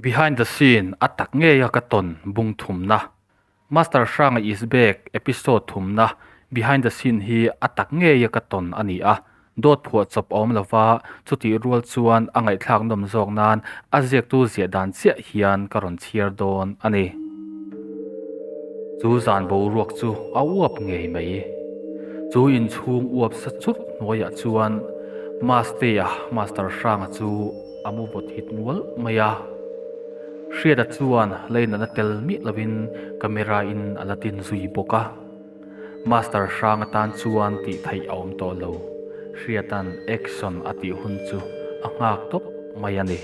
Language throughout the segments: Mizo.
Behind the scene a tak ngeia ka tawn bung thumna Master Hranga is back episode thumna behind the scene hi a tak ngeia ka tawn a ni a, dawt phuah chawp a awm lova, chutih rual chuan a ngaihthlak nawm zawk nan a ziaktu ziah dan chiah hian ka rawn chhiar dawn a ni. Chu zan boruak chu a uap ngei mai. Chu inchhung uap sa churh hnuaiah chuan Mastea Master Hranga chu A mu vawt hit mual mai a, Hriata chuan leinana tel miah lovin camera in a la tin zui bawk a. Master hrang atan chuan tih theih a awm tawh lo, Hriata'n action a tih hun chu a nghak tawp mai a ni.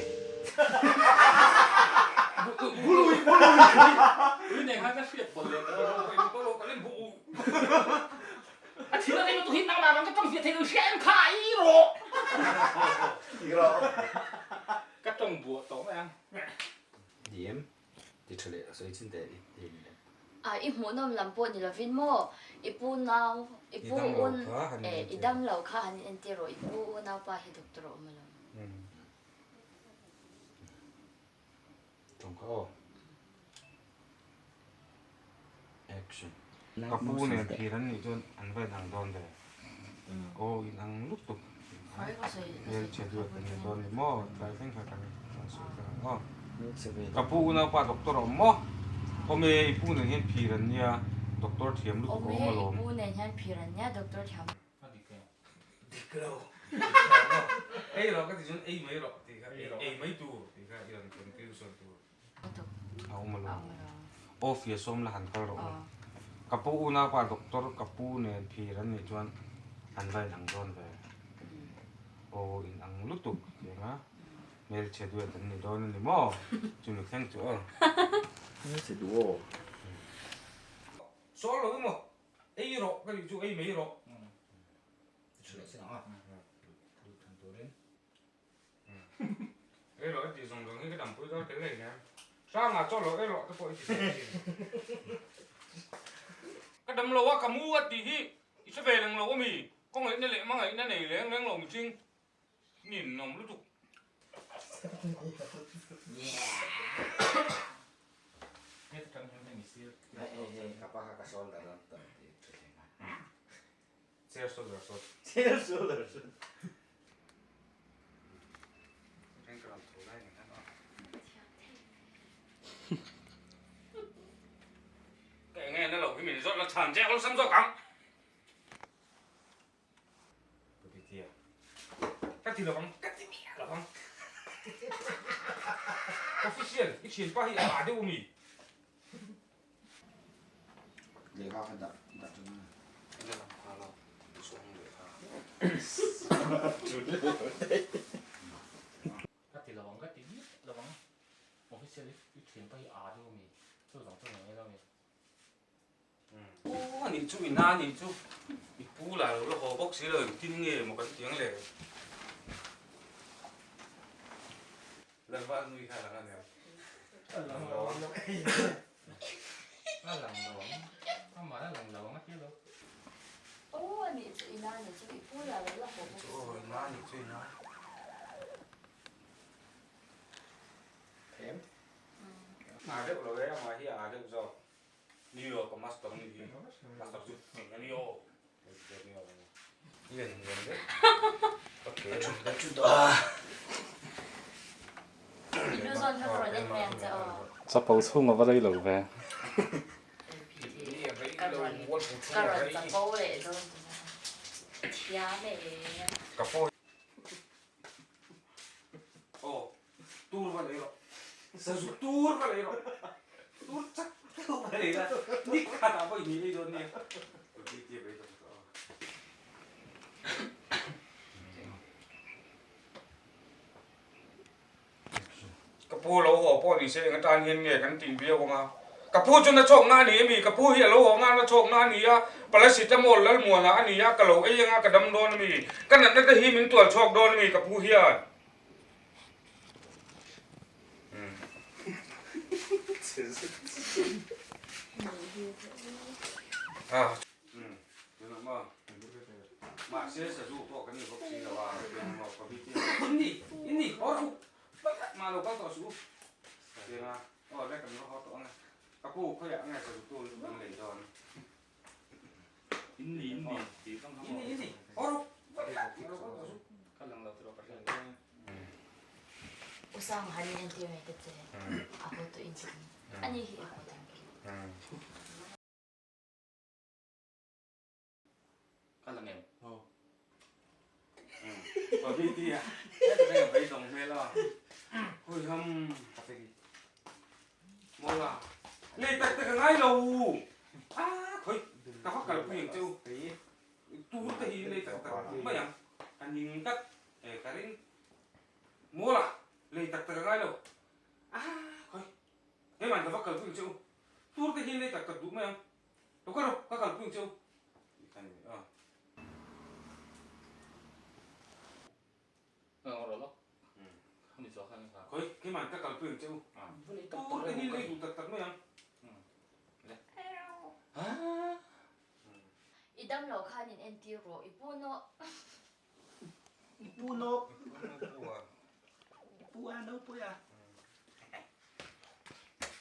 A thil a nei lutuk hi nangmah vang ka tawng ziah thei lo hria em kha i rawh. I rawh. Ka tawng buah tawh mai ang. Diam ti tha leh a sawi chin teh i ti ni leh. A i hmuhnawm lam pawh ni lovin maw i pu nau i pu un eh i dam lo kha han in entir rawh i pu unau pa hi doctor a awm alawm. Tawng kha aw. Action. Ka pu nen phir an nih chuan an va inang dawn ve. Aw inang lutuk. Hmelchhe duat an ni dawn ni maw? Tlai thleng kha kan sawi thleng ang aw. Ka pu unaupa doctor a awm maw? Awm e, i pu nen hian phir an nia, doctor thiam lutuk a awm alawm. Awm e, i pu nen hian phir an nia, doctor thiam. A dik em? Dik lo. Ei rawh ka ti chuan ei mai rawh tih kha ei mai tur tih kha i rawn conclusion tur a awm alawm. Aw fia sawm la han kal rawh u. Ka pu unaupa doctor ka pu nen phir an nih chuan an va inang dawn ve. Aw inang lutuk tiang a hmelchhe duat an ni dawn a ni maw? Chumi thleng chu aw. Hmelchhe duh aw. Sawl lo emaw Ei rawh ka tih chu ei mai rawh. Ei rawh i tih zawng zawng hi ka dampui dawn tel leh nen. Hrangah chaw lo ei rawh te pawh i ti thei thin. Ka dam lo a ka mu a tih hi i hre ve leng lo ami? Khawngaihna leh hmangaihna nei leng leng lo mihring ninawm lutuk. Ka ti lovang, ka ti miah lovang. Official, i thian pa hi a ah deuh ami? Lehkha kha dah dah tang a. Ka ti lovang, ka ti miah lovang. Official, i thian pa hi a ah deuh ami? Chu zawng chu nge lo mi? Pu a nih chu ina a nih chu i pu lah lo la haw bawk si lo engtin nge maw kan tiang le. Lalva nui kha a lang a nia. A lang lo ang. A lang lo ang. Amah a lang lo ang a tia lo. Aw a nih chu ina a nih chu i pu lah lo la haw bawk si lo. Aw ina a nih chu ina. Them. A deuh lo e amah hi a deuh zawk. New York a master a nih hi. Master chu hming a ni aw. Chapo chhung a va rei lo ve. Tur va lei rawh. Sazu tur va lei rawh. Tur chak deuh va lei la. Ni khatah pawh i ni ei dawn nia. Ka pu lo haw pawh ni se eng atan hian nge kan tih viau ang a. Ka pu chu na chhawk na a ni ami? Ka pu hi a lo haw nga na chhawk na a ni a, Paracetamol Lalmuana a ni a, ka lo ei anga ka dam dawn ami? Ka natna te hi min tual chhuak dawn ami ka pu hian? Mahse sazu pawh kan ni bawk si lo a, inni inni haw rawh u, mah lo kal tawh suh u. Chiang a, aw le kan va haw tawh ang e. Ka pu khawiah nge sazu tur chu kan lei dawn? In ni in ni tih ka In ni in ni haw rawh Ka lang lo tiraw ka hriat. U Sang han in entir mai ta che a haw tawh in chu ani hi a haw thang ki. Ka lang em? Aw. Aw hi ti a. Heta nge vei dawng hmel a. Hui ham ka pe ki. Mawla. Lei tak tak a ngai lo. A khoi ka va kalpui ang che u. Tur te hi lei tak tak mai ang. Ka ning tak e ka ring. Mawla lei tak tak a ngai lo. A khoi. Hei man ka va kalpui ang che u. Tur te hi lei tak tak duh mai ang. Lo kal rawh, ka kalpui ang che u. Tih kha a ni mai a. Ka ngaw rawh lawk. Khami zawh khan ka. Khawi, keimah ka kalpui ang che u. Tur te hi lei duh tak tak mai ang. Le. I dam loh khan in entir rawh, i pu nawh. I pu nawh. I pu a no pui a.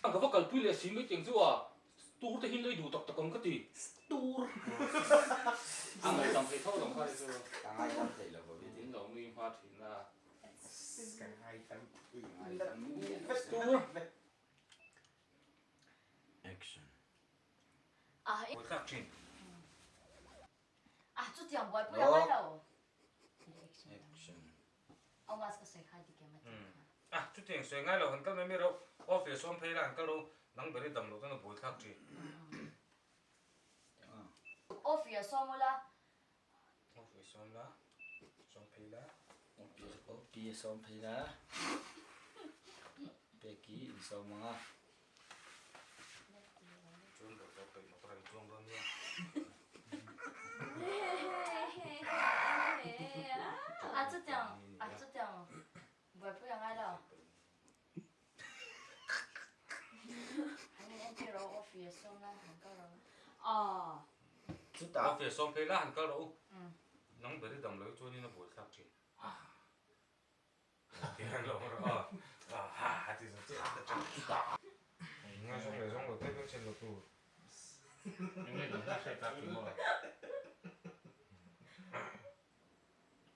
Ka va kalpui leh si mai tiang chu a, tur te hi lei duh tak tak ang ka ti. Tur. A ngaihdam thei tho lo kha chu. Ka ngaidam thei lo Bobby. Min lo nui hma thin a. Ka ngaidam thei Tur. Action. Buai tlak thin. A chutiang buaipui a ngai lo. Action. Aw mas ka sawi kha dik em a tih kha. A chutiang sawi ngai lo han kal mai mai ro. Office awm phei la han kal ro. Nang ber i dam loh chuan a buai thlak thin. Office awm ula. Office awm la. Sawm phei la. Office awm phei la. Peki in sawm ang a. Chuan ber zawk peih motor a inchuang dawn nia. A chutiang, a chutiang buaipui a ngai lo. Han in entir rawh u, office sawm la han kal rawh u. Aww. Chutah. Office sawm phei la han kal rawh u. Nang ber i dam loh hi chuanin a buaithlak thin.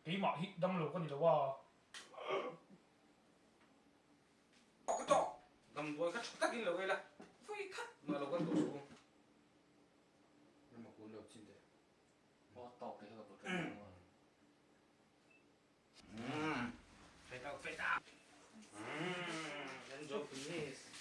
Keimah hi dam lo ka ni lo a.